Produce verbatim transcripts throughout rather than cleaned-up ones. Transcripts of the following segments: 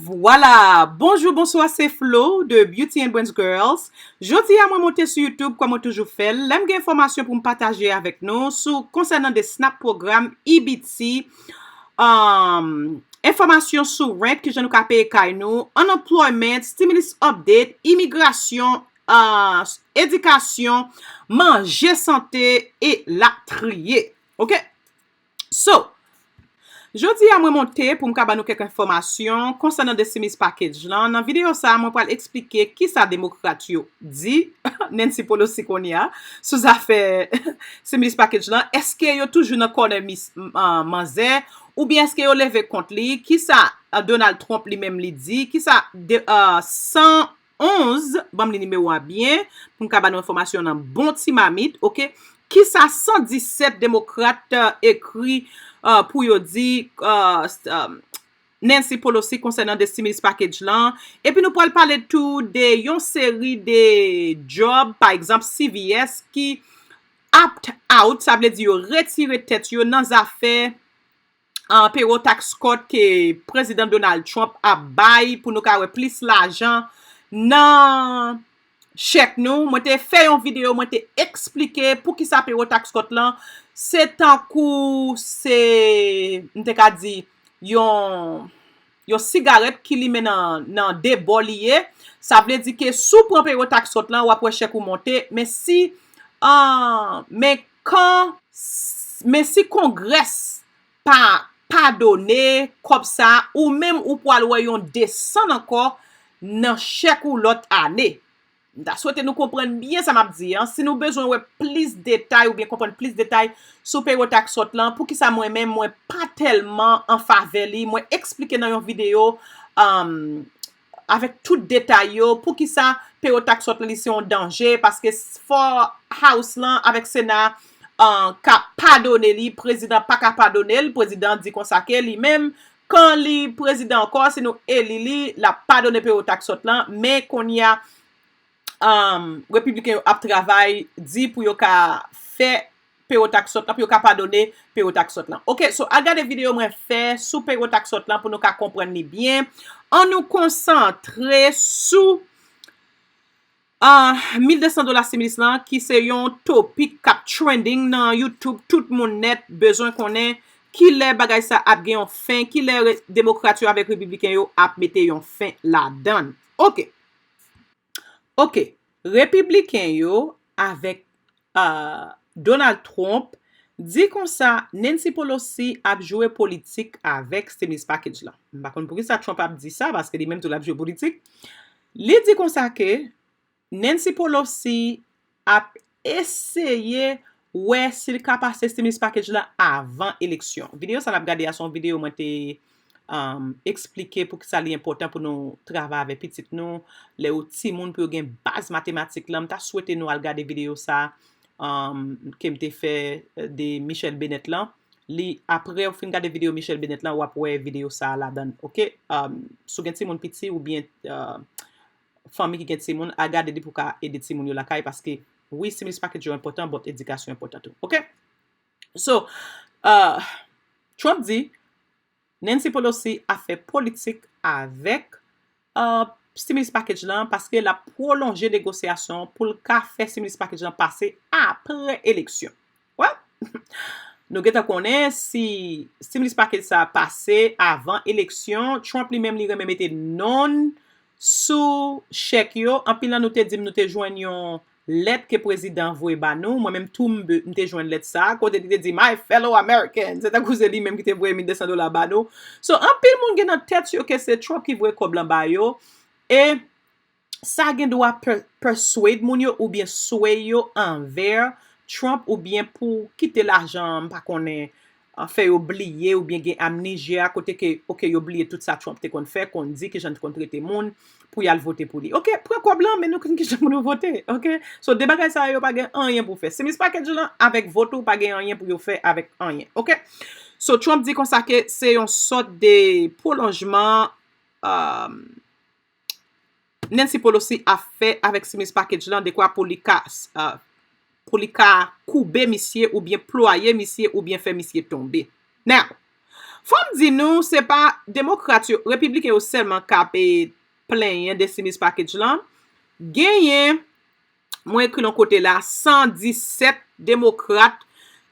Vwala! Bonjou, bonswa, se Flo de Beauty and Brains Girls. Jodi a mwen monte sou YouTube, kòm mwen toujou fè l, lè m gen enfòmasyon pou m pataje avèk nou sou konsènan de SNAP pwogram, E B T, um, enfòmasyon sou rent, kijan nou ka peye kay nou, unemployment, stimulus update, imigrasyon, uh, edikasyon, manje, sante, e latriye. Ok? So, jodi a mwen monte pou m ka ba nou kèk enfòmasyon konsènan de stimulus package lan. Nan videyo sa a, mwen pral eksplike kisa demokrat yo di Nancy Pelosi kounye a sou zafè stimulus package lan. Èske yo toujou nan kònè mis, uh, manzè? Oubyen èske yo leve kont li? Kisa, uh, Donald Trump li menm li di? Kisa de, uh, san onz, ban m li nimewo a byen, pou m ka ba nou enfòmasyon nan bon ti mamit, ok? Kisa san disèt demokrat, uh, ekri, uh, pou yo di, uh, s-, um, Nancy Pelosi konsènan de stimulus package lan? Epi nou pral pale tou de yon seri de job, pa egzanp C V S ki opt out, sa vle di yo retire tèt yo nan zafè, uh, payroll tax cut ke Prezidan Donald Trump ap bay pou nou ka wè plis lajan nan chèk nou. Mwen te fè yon videyo, mwen te eksplike poukisa payroll tax cut lan, se tankou se, m te ka di, yon, yon sigarèt ki limen nan, nan de bò li ye. Sa vle di ke si w pran payroll tax cut lan, w ap wè chèk ou monte, men si, uh, men kan, men si Congress pa padone kòb sa, ou menm ou pral wè yon desann ankò nan chèk ou lòt ane. M ta swete nou konprann byen sa m ap di an. Si nou bezwen wè plis detay oubyen konprann plis detay sou payroll tax cut lan, poukisa mwen menm mwen pa tèlman an favè li, mwen eksplike nan yon videyo, um, avèk tout detay yo, poukisa payroll tax cut lan li se yon danje, paske fò House lan avèk Sena, uh, ka padone li, prezidan pa ka padone l, prezidan di konsa ke li menm, kan li prezidan ankò, si nou eli li, l ap padone payroll tax cut lan, men kounye a, um, repibliken yo ap travay di pou yo ka fè payroll tax cut lan, pou yo ka padone payroll tax cut lan. Ok, so al gade videyo mwen fè sou payroll tax cut lan pou nou ka konprann li byen. An nou konsantre sou, uh, mil de san dola stimulus lan, ki se yon topik k ap trending nan YouTube, tout moun nèt bezwen konnen kilè bagay sa ap gen yon fen, kilè re-, demokrat yo avèk repibliken yo ap mete yon fen ladan l. Ok. Ok, repibliken yo avèk, uh, Donald Trump di konsa Nancy Pelosi ap jwe politik avèk stimulus package lan. M pa konn poukisa Trump ap di sa, paske li menm tou l ap jwe politik. Li di konsa ke Nancy Pelosi ap eseye wè si l ka pase stimulus package lan avan eleksyon. Videyo sa n ap gade a se yon videyo mwen te, um, eksplike poukisa li enpòtan pou nou travay avèk pitit nou, lè yo timoun, pou yo gen baz matematik lan. M ta swete nou al gade videyo sa, um, ke m te fè, eh, de Michelle Bennett lan. Li, apre w fin gade videyo Michelle Bennett lan, w ap wè videyo sa ladan l, ok? Um, si w gen timoun piti oubyen, uh, fanmi ki gen timoun, al gade li pou w ka ede timoun yo lakay, paske wi, stimulus package yo enpòtan, but edikasyon enpòtan tou. Ok? So, uh, Trump di Nancy Pelosi ap fè politik avèk, uh, stimulus package lan, paske l ap pwolonje negosyasyon pou l ka fè stimulus package lan pase apre eleksyon. Well, nou gentan konnen si stimulus package sa pase avan eleksyon, Trump li menm li renmen mete non l sou chèk yo. Anpil nan nou te di m nou te jwenn yon lèt ke prezidan voye ba nou. Mwen menm tou m be-, m te jwenn lèt sa a, kote li te di, "My fellow Americans." Se tankou se li menm ki te voye mil de san dola ba nou. So, anpil moun gen nan tèt yo ke se Trump ki voye kòb lan ba yo. E sa gen dwa per-, persuade moun yo oubyen sway yo anvè Trump oubyen pou kite lajan, m pa konnen, uh, fè yo bliye oubyen gen amnijya, kote ke, ok, yo bliye tout sa Trump te konn fè, konn di, kijan l te konn trete moun, pou y al vote pou li. Ok, pran kòb lan, men nou konn kijan pou nou vote. Ok? So, de bagay sa yo pa gen anyen pou fè. Stimulus package lan avèk vot ou pa gen anyen pou yo fè avèk anyen. Ok? So, Trump di konsa ke se yon sòt de pwolonjman, um, Nancy Pelosi ap fè avèk stimulus package lan, dekwa pou li ka, uh, pou li ka koube misye oubyen plwaye misye oubyen fè misye tonbe. Now, Fò m di nou, se pa demokrat yo, repibliken yo sèlman k ap plenyen de stimulus package lan. Genyen, mwen ekri l yon kote la, san disèt demokrat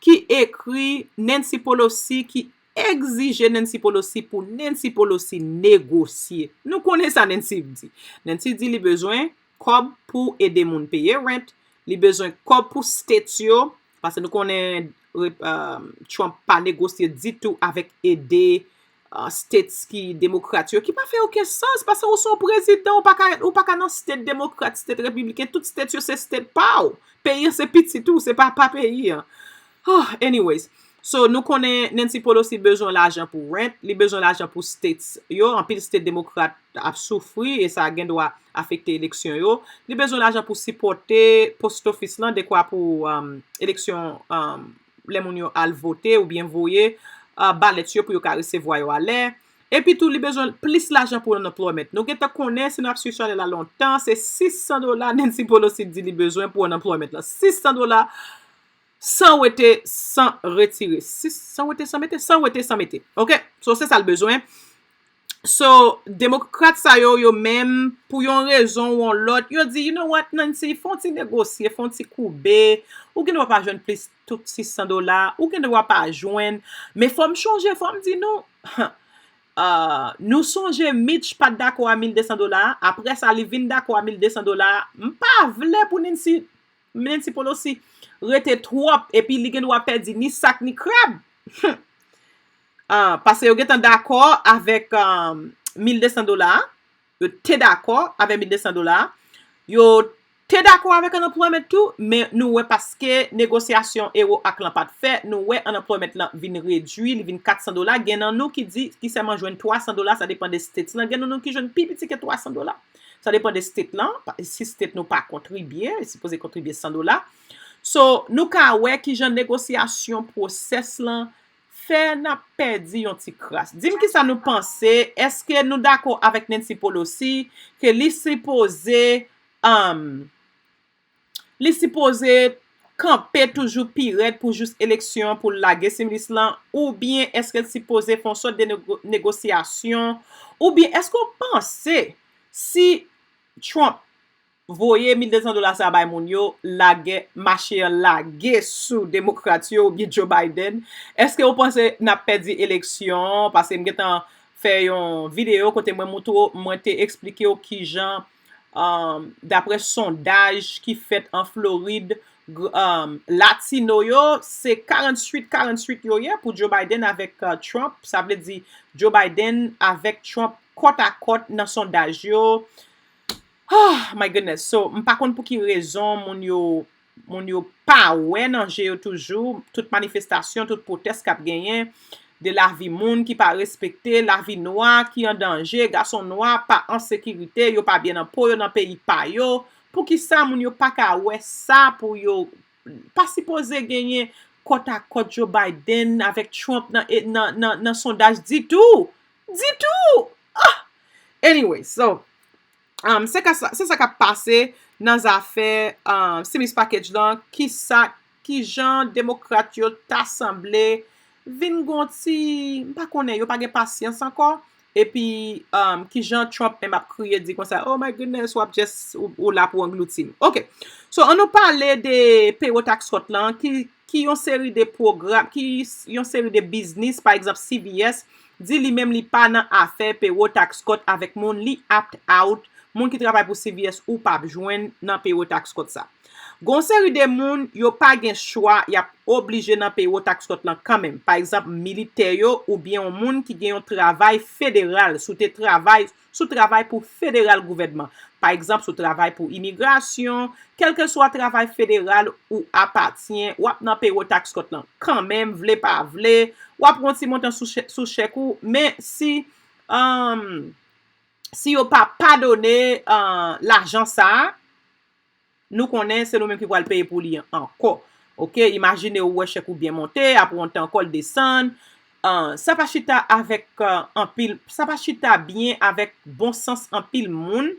ki ekri Nancy Pelosi, ki egzije Nancy Pelosi pou Nancy Pelosi negosye. Nou konnen sa Nancy di. Nancy di li bezwen kòb pou ede moun peye rent, li bezwen kòb pou states yo, paske nou konnen Trump pa negosye ditou avèk ede states ki demokrat yo, ki pa fè okenn sans, paske ou se yon prezidan, ou pa ka, ou pa ka nan state demokrat, state repibliken, tout state yo se state pa w. Peyi an se pitit ou, se pa pa peyi an. Oh, anyways, so nou konnen Nancy Pelosi bezwen lajan pou rent, li bezwen lajan pou states yo, anpil state demokrat ap soufri e sa gen dwa afekte eleksyon yo. Li bezwen lajan pou sipòte post office lan, dekwa pou um, eleksyon um, lè moun yo al vote oubyen voye uh, balèt yo pou yo ka resevwa yo alè. Epi tou, li bezwen plis lajan pou unemployment. Nou gentan konnen, si nou ap swiv chanèl la lontan, se sis san dola Nancy Pelosi di li bezwen pou unemployment lan. Sis san dola san wete, san retire. Sis, san wete, san mete, san wete, san mete. Ok? So, se sa l bezwen. So, demokrat sa yo, yo menm, pou yon rezon ou yon lòt, yo di, you know what, Nancy, fè yon ti negosye, fè yon ti koube, ou gen dwa pa jwenn plis tout sis san dola, ou gen dwa pa jwenn, men fò m chonje, fò m di nou, uh, nou sonje Mitch pa t dakò a mil de san dola, apre sa, li vin dakò a mil de san dola, m pa vle pou Nancy Nancy Pelosi rete twòp, epi li gen dwa pèdi ni sak ni krab. Ah, paske yo gentan dakò avèk um, mil de san dola. Yo te dakò avèk mil de san dola. Yo te dakò avèk unemployment tou, men nou wè paske negosyasyon ewo ak lan pa t fè, nou wè unemployment lan vin redwi, li vin kat san dola. Gen nan nou ki di ki sèlman jwenn twa san dola, sa depann de states lan. Gen nan nou ki jwenn pi piti ke twa san dola. Sa depann de state lan. Si state nou pa kontribye, li sipoze kontribye san dola. So, nou ka wè kijan negosyasyon pwosès lan fè n ap pèdi yon ti kras. Di m kisa nou panse, èske nou dakò avèk Nancy Pelosi ke li sipoze um, li sipoze kanpe toujou pi rèd pou jous eleksyon pou l lage stimulus lan, oubyen èske l sipoze fè yon sòt de negosyasyon, oubyen èske w panse si Trump voye mil de san dola sa bay moun yo, lagè, mache an lage sou demokrat yo oubyen Joe Biden, èske w panse n ap pèdi eleksyon? Paske m gentan fè yon videyo kote mwen moutre w, mwen te eksplike w kijan um, daprè sondaj ki fèt an Florid, um, Latino yo, se karanntuit karanntuit yo ye pou Joe Biden avèk uh, Trump. Sa vle di Joe Biden avèk Trump kòt a kòt nan sondaj yo. Oh my goodness. So, m pa konn pou ki rezon moun yo moun yo pa wè nan je yo toujou, tout manifestasyon, tout pwotès k ap genyen, de lavi moun ki pa respekte, lavi nwa ki an danje, gason nwa pa an sekirite, yo pa byen nan po yo nan peyi pa yo. Poukisa moun yo pa ka wè sa pou yo pa sipoze genyen kòt a kòt Joe Biden avèk Trump nan, nan, nan, nan sondaj ditou? Ditou! Ah! Anyway, so, um, se ka sa, se sa k ap pase nan zafè um, stimulus package lan, kisa, kijan demokrat yo ta sanble vin gon ti, m pa konnen, yo pa gen pasyans ankò, epi um, kijan Trump menm ap kriye di konsa, oh my goodness, w ap just, ou, ou la pou anglouti m. Ok, so an nou pale de payroll tax cut lan, ki, ki yon seri de pwogram, ki yon seri de biznis, pa egzanp C V S, di li menm li pa nan afè payroll tax cut avèk moun, li opt out, moun ki travay pou C V S ou p ap jwenn nan payroll tax cut sa. Gon seri de moun yo pa gen chwa, y ap oblije nan payroll tax cut lan kanmenm. Pa egzanp, militè yo oubyen yon moun ki gen yon travay federal, si w te travay, si w travay pou federal gouvènman. Pa egzanp, si w travay pou imigrasyon, kèlkeswa travay federal ou apatyen, w ap nan payroll tax cut lan kanmenm, vle pa vle, w ap yon ti montan sou chèk ou, men si, um, si yo pa padone uh, lajan sa a, nou konnen se nou menm ki pral peye pou li ankò. Ok, imajine ou wè chèk ou byen monte, apre yon tan ankò l desann. Uh, sa pa chita avèk uh, anpil, sa pa chita byen avèk bon sans anpil moun.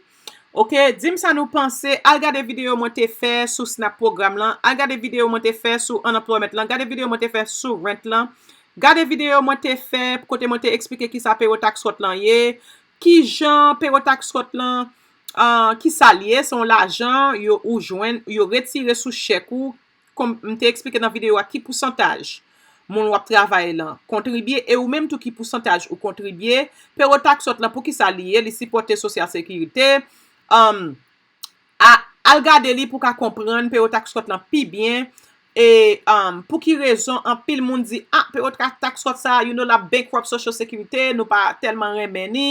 Ok, di m sa nou panse, al gade videyo mwen te fè sou SNAP pwogram lan, al gade videyo mwen te fè sou unemployment lan, gade videyo mwen te fè sou rent lan, Gade videyo mwen te fè kote mwen te eksplike kisa Pero Tax Write lan ye, kijan Pero Tax Write lan, ah, kisa l ye, se yon lajan yo ou jwenn, yo retire sou chèk ou, kòm m te eksplike nan videyo a ki pousantaj moun w ap travay lan kontribye e ou menm tou ki pousantaj ou kontribye. Pero Tax Write lan, poukisa li ye, li sipòte Sosyal Sekirite. Um, a, al gade li pou ka konprann Pero Tax Write lan pi byen. E um, pou ki rezon anpil moun di, ah, Pero Tax Write sa, you know, l ap bankrupt Social Security, nou pa tèlman renmen ni.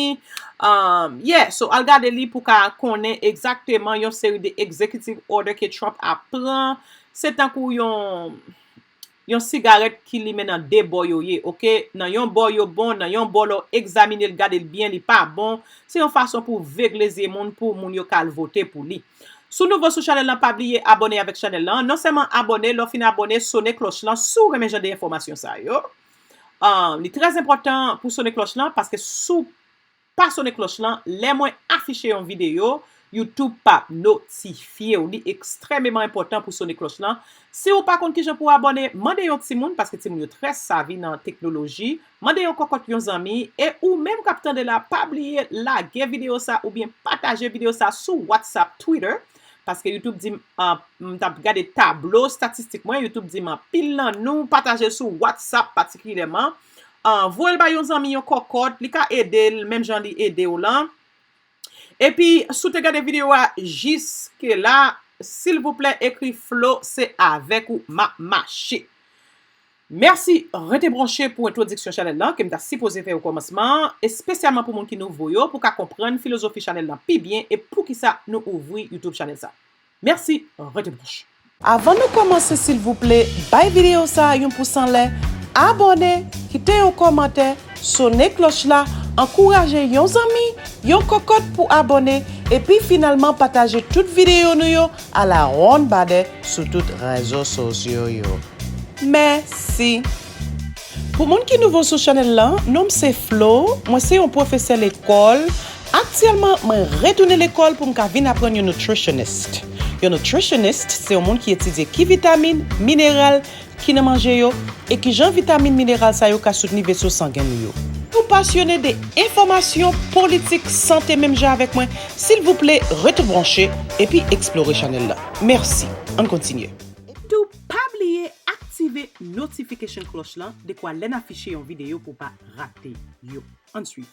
Um, yeah, so al gade li pou ka konnen egzakteman yon seri de executive order ke Trump ap pran. Se tankou yon yon sigarèt ki limen nan de bò yo ye, oke? Nan yon bò yo bon, nan yon bò lè w egzamine l, gade l byen, li pa bon. Se yon fason pou vegle zye moun, pou moun yo ka al vote pou li. Si w nouvo sou chanèl lan, pa bliye abòne avèk chanèl lan. Non sèlman abòne, lè w fin abòne, sone klòch lan si w renmen jan de enfòmasyon sa yo. Ah, li trè enpòtan pou sone klòch lan, paske si w pa sone klòch lan, lè mwen afiche yon videyo, YouTube p ap notifye w. Li ekstrèmeman enpòtan pou sone klòch lan. Si w pa konn kijan pou w abòne, mande yon timoun, paske timoun yo trè savi nan teknoloji. Mande yon kòkòt, yon zanmi, e ou menm k ap tande la, pa bliye lage videyo sa oubyen pataje videyo sa sou WhatsApp, Twitter, paske YouTube di m, ah, m t ap gade tablo estatistik mwen, YouTube di m anpil nan nou pataje l sou WhatsApp patikilyèman. Ah, voye l bay yon zanmi, yon kòkòt, li ka ede l menm jan li ede w lan. Epi, si w te gade videyo a jiske la, silvouplè ekri Flo, se avèk ou m ap mache. Mèsi, rete branche pou entwodiksyon chanèl lan ke m ta sipoze fè okòmansman an, espesyalman pou moun ki nouvo yo, pou ka konprann filozofi chanèl lan pi byen e poukisa nou ouvri YouTube chanèl sa. Mèsi, rete branche. Avan nou kòmanse, silvouplè, bay videyo sa a yon pous anlè, abòne, kite yon kòmantè, sone klòch la, ankouraje yon zanmi, yon kòkòt pou abòne, epi finalman pataje tout videyo nou yo a la ronn badè sou tout rezo sosyo yo. Mèsi. Pou moun ki nouvo sou chanèl lan, non m se Flo, mwen se yon pwofesè lekòl. Aktyèlman, mwen retounen lekòl pou m ka vin aprann yon nutritionist. Yon nutritionist se yon moun ki etidye ki vitamin, mineral ki nan manje yo, e kijan vitamin, mineral sa yo ka soutni veso sangen nou yo. Si w pasyone de enfòmasyon, politik, sante menm jan avèk mwen, silvouplè rete branche epi eksplore chanèl lan. Mèsi. Ann kontinye. Epitou, pa bliye aktive notification cloche lan dekwa lè n afiche yon videyo pou w pa rate yo. Ann swiv.